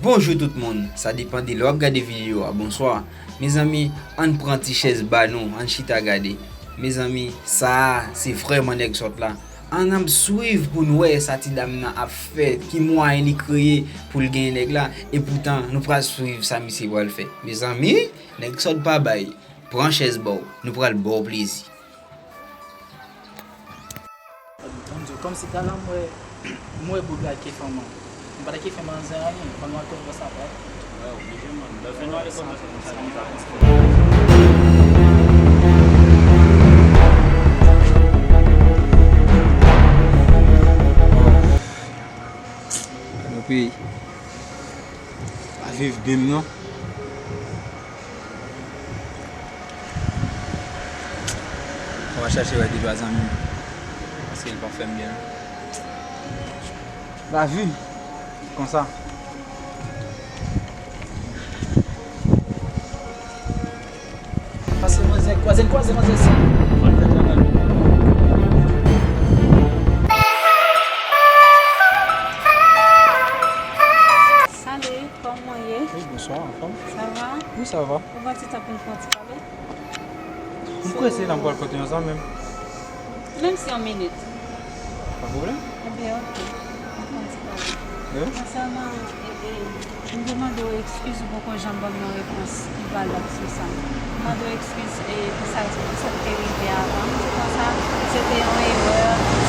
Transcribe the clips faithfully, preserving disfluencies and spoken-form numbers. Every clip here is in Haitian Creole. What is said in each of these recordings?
Bonjou tout moun, sa depann de lè w ap gade videyo a, bonswa. Mezanmi, ann pran ti chèz ba nou, ann chita gade. Mezanmi, sa a se vrèman nèg sòt la. Ann ap swiv pou n wè sa ti dam nan ap fè, ki mwayen li kreye pou l genyen nèg la, e poutan nou pral swiv sa misye pral fè. Mezanmi, nèg sòt pa bay. Pran chèz ba w, nou pral ba w plezi. Kòmsi talè m wè, m wè boug la ki fè m, m pa t ki fè manzè anyen, kòm mwen te wè sa pa. Epi, pa viv byen m non. Mwen va chache wè de twa zanmi m. Paske l pa fè m byen. Lavi, konsa. Pase manzè, kwaze l kwaze manzè sa. Salut, kòman w ye? Wi, bonswa, anfòm? Sa va? Wi, sa va. Ou pran ti tan pou n fè yon ti pale? M prese la, m pral pote yon zanmi m. Menm si yon minit. Pa pwoblèm. Ebyen, oke. N ap fè yon ti pale. Wi. Konsènan, e, e, m te mande w eskiz, ou poko janm ban m yon repons ki valab sou sa. M mande w eskiz, e, pou sa, pou sa k te rive avan m. Se konsa, se te yon erè,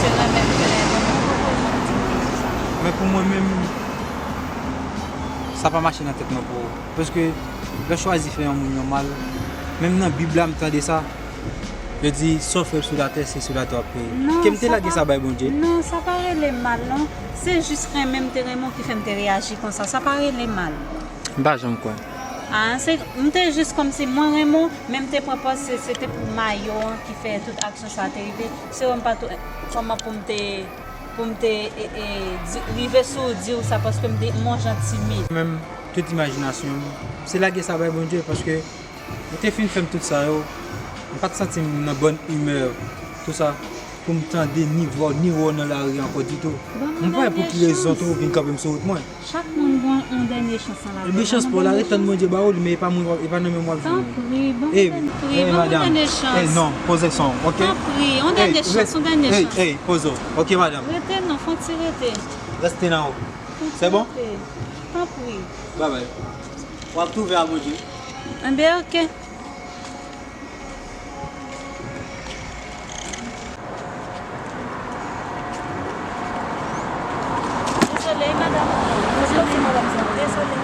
se renmen m te renmen w, ou poko janm di m sou sa. Men pou mwen menm, sa pa mache nan tèt mwen pou ou. Paske lè w chwazi fè yon moun yon mal, menm nan Bib la, m tande sa, yo di, sa w fè sou latè, se sou latè w ap peye. Non, ke m te sa lage pa, sa bay Bondye. Non, sa pa rele mal, non. Se jis renmen m te renmen w ki fè m te reyaji konsa. Sa pa rele mal. M pa janm kwè. Ah, se, m te jis kòmsi mwen renmen w, men m te pran pòz se, se te pou mayo an ki fè tout aksyon sa te rive. Se wè m pa tou, kòman pou m te, pou m te, e, e, di, rive sou di w sa, paske m te, m yon jan timid. Menm tout imajinasyon m, se lage sa bay Bondye, paske ou te fin fè m tout sa yo, m pa t santi m nan bòn imè, tout sa, pou m tande ni vwa w, ni wè w nan lari ankò ditou. M pa wè pou ki rezon tou ou vin kanpe m sou wout mwen. Chak moun gon yon dènye chans nan lavi. Ebyen, chans pa w la, ret tann Bondye ba ou li, men e pa mwen, e pa nan men mwen w ap jwe. Tanpri, ban m yon dènye chans. Eh, madam. Eh, non, poze son, oke? Tanpri, yon dènye chans, yon dènye chans. Ey, poze w, oke, madam? Rete non, fè yon ti rete. Reste nan ou. Se bon? Tanpri. Bye bye. W ap twouve a Bondye. Enben, oke. Dezole, madam. Dezole, madam. Dezole.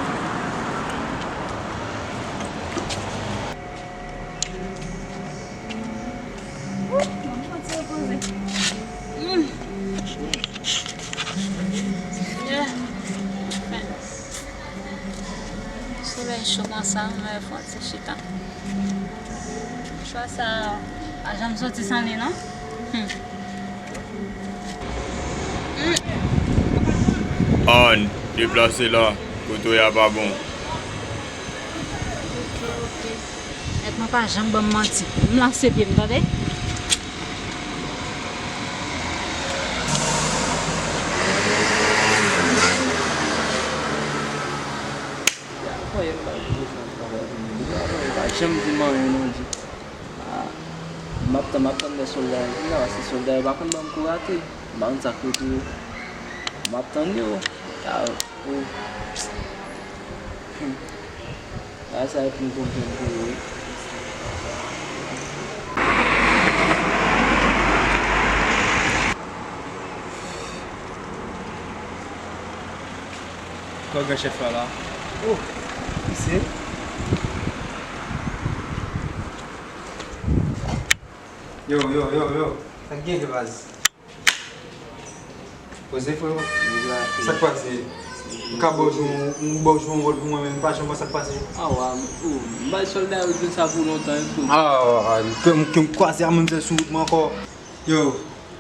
Ooh, mwen pran ti repoze. Mm. Yeah. Solèy cho konsa, mwen fè yon ti chita. Chwa sa pa janm soti san li, non? Hmm. Hmm. Ann, deplase la, kote w ye a pa bon. Oke, oke. Mèt mwen pa janm ban m manti. M lanse pye m, tande? Konnen m pa janm di m anyen non, di. Ah, m ap tann, m ap tann lè sòlda yo vin la, paske sòlda yo pa konn ban m kou rate. M pa konn sa k rete yo. M ap tann yo. Ah, oh. Hmm. Bagay sa yo pou m konprann pou yo, wi. Kò gran chèf la la. Oh, mesye. Yo, yo, yo, yo. Sa k genyen baz? Poze, freo. Sa k pase? M ka ba w jwe yon, m ba w jwe yon wòl pou mwen, men m pa janm wè sa k pase. Awa, ou, m bay sòlda yo di sa pou lontan, epi. Ah, ke m, ke m kwaze a manzè sou wout mwen ankò. Yo,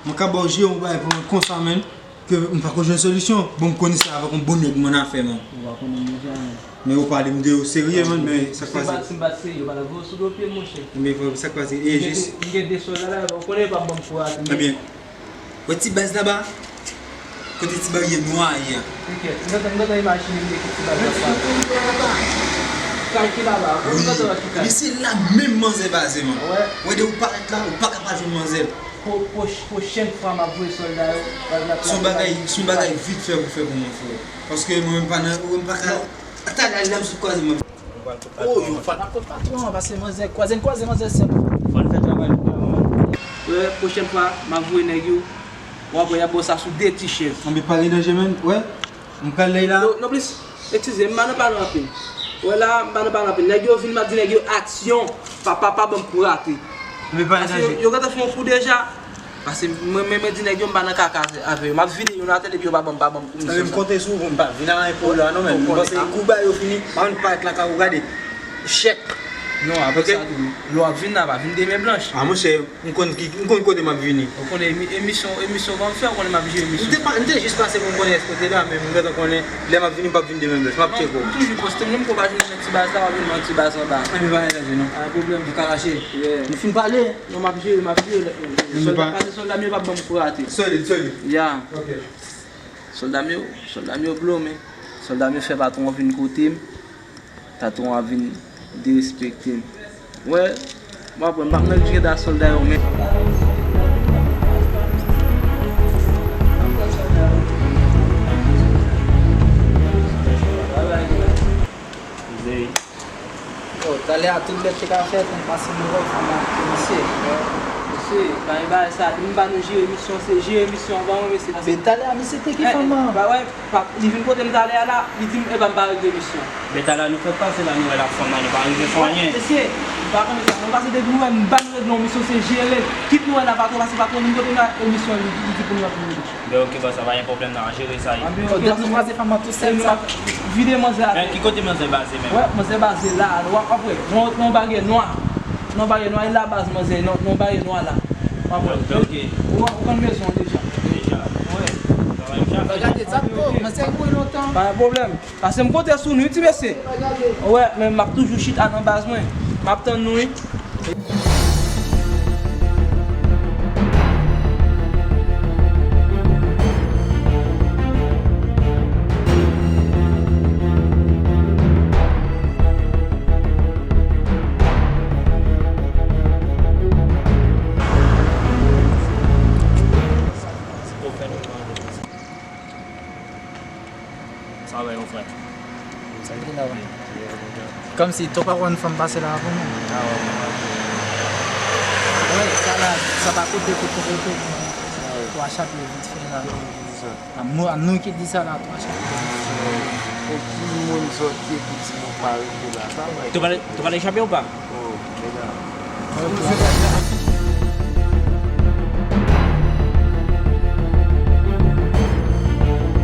mwen ka ba w jwe yon bagay pou mwen konsa, menn, ke m pa ko jwenn solisyon. Bon, m konnen se avèk yon bon nèg m annafè, menn. Ou pa konnen deja, menn. Men ou pale m de yo serye, menn, men sa k pase? Si m pa, si m pa t serye, yo pa t ap voye w sou do pye, monchè. Men sa k pase? E jis. M gen de, m gen de sòlda la, ou konnen yo p ap ban m kou rate, men. Ebyen, Wè ti baz laba? Kote ti baryè nwa a ye a? Ok, m gentan, m gentan imajine m de ki ti baz laba. Kay ki laba? Wi, misye la menm manzè baze, man. Wè de ou parèt la, ou pa ka pa jwenn manzè. Pwochèn fwa m ap voye sòlda yo, baz la. Se yon bagay, se yon bagay vit fè pou fè pou mwen, frè. Paske mwen menm pa nan, mwen pa ka. Talè a l la m sot kwaze mwen. Oh, yo fat. N ap kot patwon an, pase manzè, kwaze n kwaze manzè sèl. Fò n fè travay nou, man. Wè, pwochèn fwa, m ap voye nèg yo. W ap wè, y ap ba w sa sou de ti chèz. Anben, pa gen danje, menn. Wè, m pral lèy la. Non, non, plis, eskize, m pa nan pale anpil. Wè la, m pa nan pale anpil. Nèg yo vin, m ap di nèg yo, aksyon. Papa, pa ban m kou rate. Anben, pa gen danje. Yo gentan fè yon kou deja. Pase mwen, mwen, mwen di nèg yo m pa nan kaka avè yo. M ap vide youn atè depi yo pa ban m, pa ban m kou misyon sa. Anben, m konte sou ou pou m pa vin a anyen pou ou la, non, men m panse kou ba yo fini, pa konn parèt lakay ou gade. Chèk. Non, apre sa tou, lè w ap vin la, pa vin de men blanch. A, monchè, m konn ki, m konn kote m ap vini. Ou konnen emi-, emisyon, emisyon ban m fè, ou konnen m ap jere emisyon. M te pa, m te jis pase pou m konnen èske w te la, men m gentan konnen lè m ap vini, m p ap vin de men blanch. M ap tcheke w. Non, m toujou poste, menm ke w pa jwenn yon ti baz la, w ap jwenn yon ti baz anba. Anben, pa gen danje, non. Pa gen pwoblèm. Nou ka mache. Nou fin pale. Non, m ap jere, m ap jere lòt moun. Sòlda, pase sòlda m yo p ap ban m kou rate. Solid, solid. Ya. Ok. Sòlda m yo, sòlda m yo blow, men sòlda m yo fè patwon an vin kote m. Patwon an vin derespekte m. Wè, m ap pran, m p ap nan jeta sòlda yo, men. Yo, talè a tout bèt te ka fèt, m pase m wè fanm ak misye. Mesye, pa gen bagay sa, depi m ba nou jere misyon, se jere misyon an ban mwen, mesye. Anben, talè a misye te gen fanm nan. Ba wè, pa, li vin kote m talè a la, li di m, epa m pa regle misyon. Men talè a nou fèk pase la, nou wè l ak fanm nan, nou pa rive fè anyen. Mesye, m pa konnen sa, mwen pase depi m wè m ba nou regle yon misyon, se jere l. Kit nou wè l a patwon, pase patwon vin kote m la, e misyon li, li di pou nou ap regle. Ben ok, bòs, sa pa gen pwoblèm, n a jere sa. Anben, ok, bòs, nou kwaze fanm nan tou sèl sa. Vide manzè a. Men ki kote manzè baze menm? Wè, manzè baze la, w ap wè, nan, nan baryè nwa. Nan baryè nwa, e la baz manzè, nan, nan baryè nwa la. W ap wè. Ok, ok. Ou, ou konn mezon deja. Deja. Wè. Travay m chape. Gade, sa, oh, manzè mouri lontan. Pa gen pwoblèm. Pase m konte sou nou, wi, ti mesye. Wè, men m ap toujou chita nan baz mwen. M ap tann nou, wi. Sa w wè yo frè? Sa ki la, wè? Kòmsi tou pa konn fanm pase la pou nou. Wè, sa la, sa pa kote kote kote. Twa chape vit fè la. An nou, an nou ki di sa la, twa chape. Pou ki moun zòt ye pou di nou pa rete la? Sa wè. Tou pale, tou pale chape ou pa? Oh, mesye.